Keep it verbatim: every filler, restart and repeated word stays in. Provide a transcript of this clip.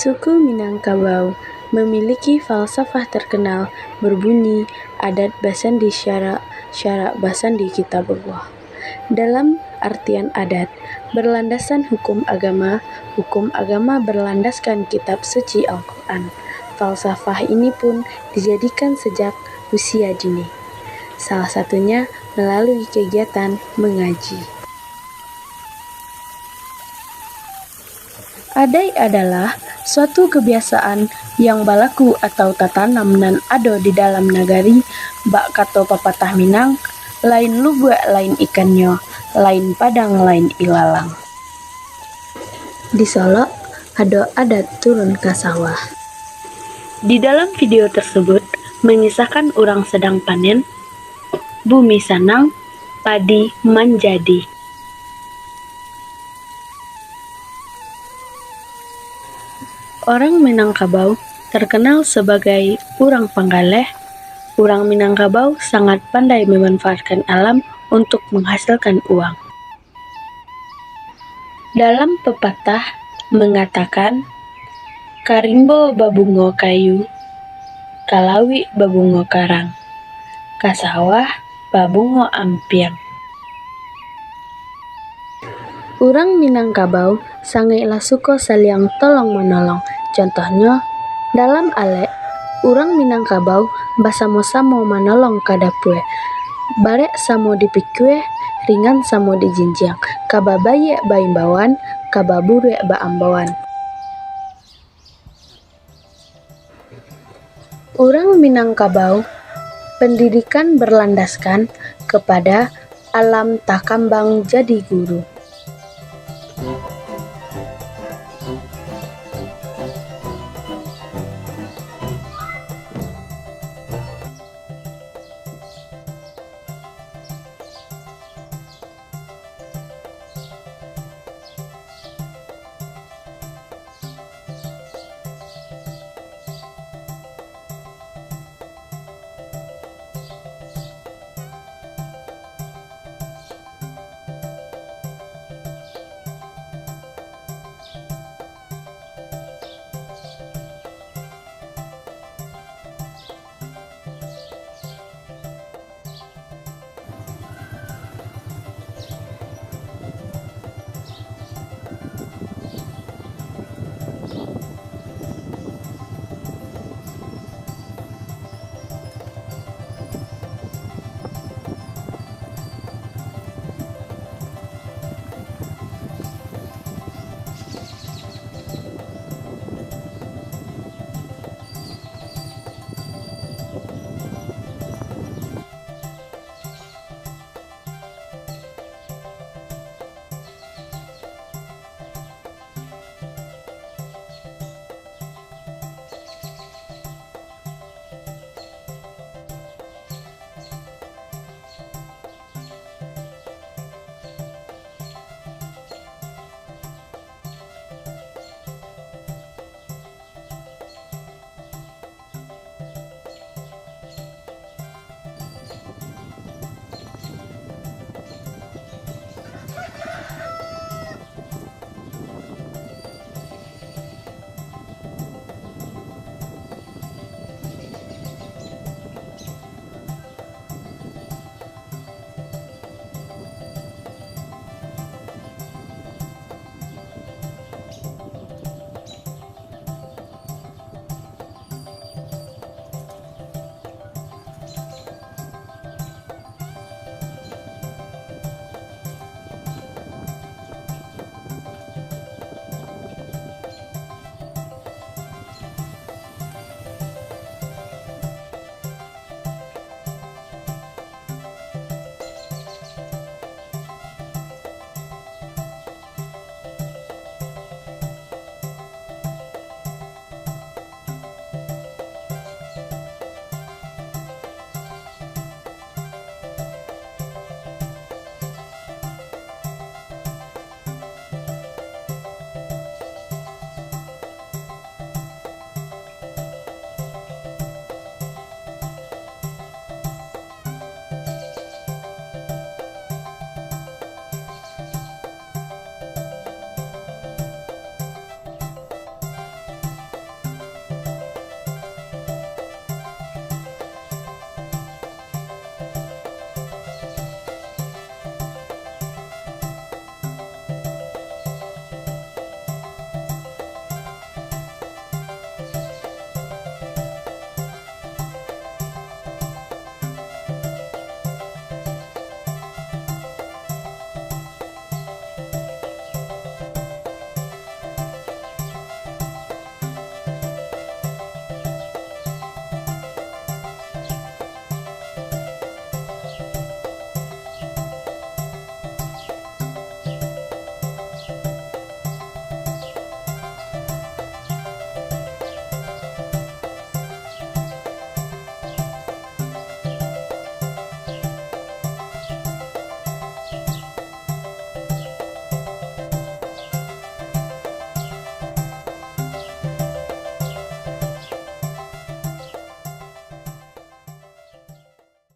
Suku Minangkabau memiliki falsafah terkenal berbunyi adat basandi syarak, syarak basandi kitabullah. Dalam artian adat, berlandasan hukum agama, hukum agama berlandaskan kitab suci Al-Quran. Falsafah ini pun dijadikan sejak usia dini, salah satunya melalui kegiatan mengaji. Adaik adalah suatu kebiasaan yang balaku atau tatanam nan ado di dalam nagari, bak kato papatah Minang, lain lubuak lain ikannyo, lain padang lain ilalang. Di Solok, ado adat turun ka sawah. Di dalam video tersebut, mengisahkan urang sedang panen, bumi sanang, padi manjadi. Orang Minangkabau terkenal sebagai urang panggaleh. Urang Minangkabau sangat pandai memanfaatkan alam untuk menghasilkan uang. Dalam pepatah mengatakan, "Ka rimbo babungo kayu, ka lauik babungo karang, ka sawah babungo ampiang." Urang Minangkabau sangaiklah suko saliang tolong-manolong. Contohnyo, dalam alek, urang Minangkabau basamo-samo manolong ka dapua. Barek samo dipikua, ringan samo dijinjiang. Ka babaiak baimbauan, ka baburuak baambauan. Urang Minangkabau, pendidikan berlandaskan kepada alam takambang jadi guru.